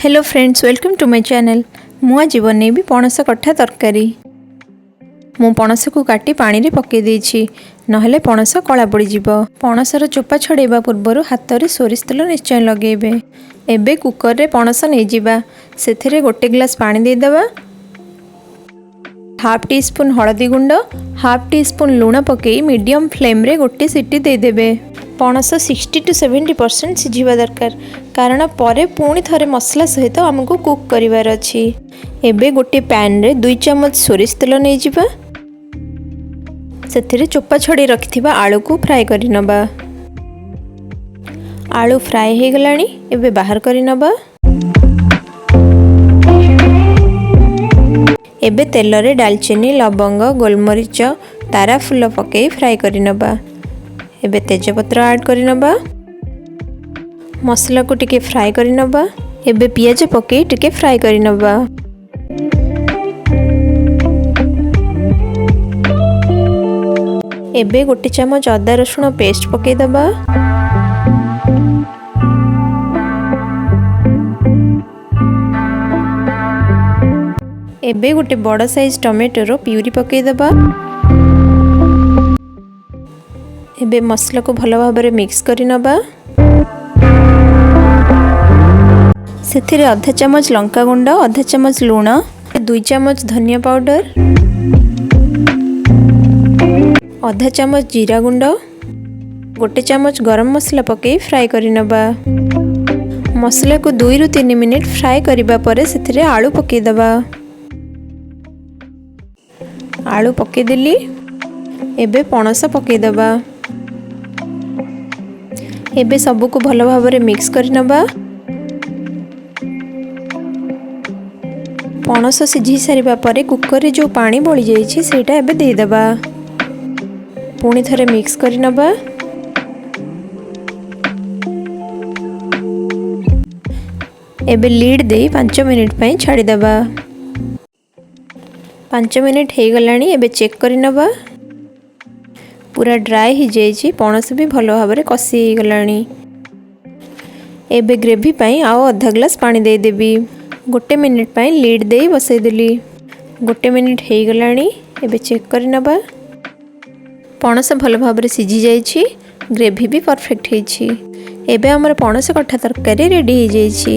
Hello friends, welcome to my channel. ମୁଁ ଆଜି ବନେଇବି ପଣସ କଠା ତରକାରୀ। ମୁଁ ପଣସକୁ କାଟି ପାଣିରେ ପକାଇ ଦେଇଛି, ନହେଲେ ପଣସ କଳା ପଡ଼ିଯିବ। ପଣସର ଚୋପା ଛଡ଼େଇବା ପୂର୍ବରୁ ହାତରେ ସୋରିଷ ତେଲ ନିଶ୍ଚୟ ଲଗାଇବେ। ଏବେ କୁକରରେ ପଣସ ନେଇଯିବା। ସେଥିରେ ଗୋଟେ ଗ୍ଲାସ୍ ପାଣି ଦେଇଦେବା। ହାଫ୍ ଟି ସ୍ପୁନ୍ ହଳଦୀ ଗୁଣ୍ଡ, ହାଫ୍ ଟି ସ୍ପୁନ୍ ଲୁଣ ପକାଇ ମିଡ଼ିୟମ୍ ଫ୍ଲେମ୍ରେ ଗୋଟେ ସିଟି ଦେଇଦେବେ। ପଣସ 60 ଟୁ 70% ସିଝିବା ଦରକାର, କାରଣ ପରେ ପୁଣି ଥରେ ମସଲା ସହିତ ଆମକୁ କୁକ୍ କରିବାର ଅଛି। ଏବେ ଗୋଟେ ପ୍ୟାନ୍ରେ 2 ଚାମଚ ସୋରିଷ ତେଲ ନେଇଯିବା। ସେଥିରେ ଚୋପା ଛଡ଼େଇ ରଖିଥିବା ଆଳୁକୁ ଫ୍ରାଏ କରିନେବା। ଆଳୁ ଫ୍ରାଏ ହେଇଗଲାଣି, ଏବେ ବାହାର କରିନେବା। ଏବେ ତେଲରେ ଡାଲଚିନି, ଲବଙ୍ଗ, ଗୋଲମରିଚ, ତାରା ଫୁଲ ପକାଇ ଫ୍ରାଏ କରିନେବା। ଏବେ ତେଜପତ୍ର ଆଡ଼୍ କରିନେବା। ମସଲାକୁ ଟିକେ ଫ୍ରାଏ କରିନେବା। ଏବେ ପିଆଜ ପକାଇ ଟିକେ ଫ୍ରାଏ କରିନେବା। ଏବେ ଗୋଟେ ଚାମଚ ଅଦା ରସୁଣ ପେଷ୍ଟ ପକାଇଦେବା। ଏବେ ଗୋଟେ ବଡ଼ ସାଇଜ୍ ଟମାଟୋର ପ୍ୟୁରି ପକାଇଦେବା। ଏବେ ମସଲାକୁ ଭଲ ଭାବରେ ମିକ୍ସ କରିନେବା। ସେଥିରେ ଅଧା ଚାମଚ ଲଙ୍କାଗୁଣ୍ଡ, ଅଧା ଚାମଚ ଲୁଣ, 2 ଚାମଚ ଧନିଆ ପାଉଡ଼ର, ଅଧା ଚାମଚ ଜିରା ଗୁଣ୍ଡ, ଗୋଟେ ଚାମଚ ଗରମ ମସଲା ପକାଇ ଫ୍ରାଏ କରିନେବା। ମସଲାକୁ 2ରୁ 3 ମିନିଟ୍ ଫ୍ରାଏ କରିବା ପରେ ସେଥିରେ ଆଳୁ ପକାଇଦେବା। ଆଳୁ ପକାଇଦେଲି। ଏବେ ପଣସ ପକାଇଦେବା। ଏବେ ସବୁକୁ ଭଲ ଭାବରେ ମିକ୍ସ କରିନେବା। ପଣସ ସିଝି ସାରିବା ପରେ କୁକରରେ ଯେଉଁ ପାଣି ବଳିଯାଇଛି, ସେଇଟା ଏବେ ଦେଇଦେବା। ପୁଣି ଥରେ ମିକ୍ସ କରିନେବା। ଏବେ ଲିଡ୍ ଦେଇ 5 ମିନିଟ୍ ପାଇଁ ଛାଡ଼ିଦେବା। 5 ମିନିଟ୍ ହେଇଗଲାଣି, ଏବେ ଚେକ୍ କରିନେବା। ପୁରା ଡ୍ରାଏ ହେଇଯାଇଛି, ପଣସ ବି ଭଲ ଭାବରେ କଷି ହେଇଗଲାଣି। ଏବେ ଗ୍ରେଭି ପାଇଁ ଆଉ ଅଧା ଗ୍ଲାସ୍ ପାଣି ଦେଇଦେବି। ଗୋଟେ ମିନିଟ୍ ପାଇଁ ଲିଡ୍ ଦେଇ ବସେଇଦେଲି। ଗୋଟେ ମିନିଟ୍ ହେଇଗଲାଣି, ଏବେ ଚେକ୍ କରିନେବା। ପଣସ ଭଲ ଭାବରେ ସିଝି ଯାଇଛି, ଗ୍ରେଭି ବି ପରଫେକ୍ଟ ହେଇଛି। ଏବେ ଆମର ପଣସ କଠା ତରକାରୀ ରେଡ଼ି ହେଇଯାଇଛି।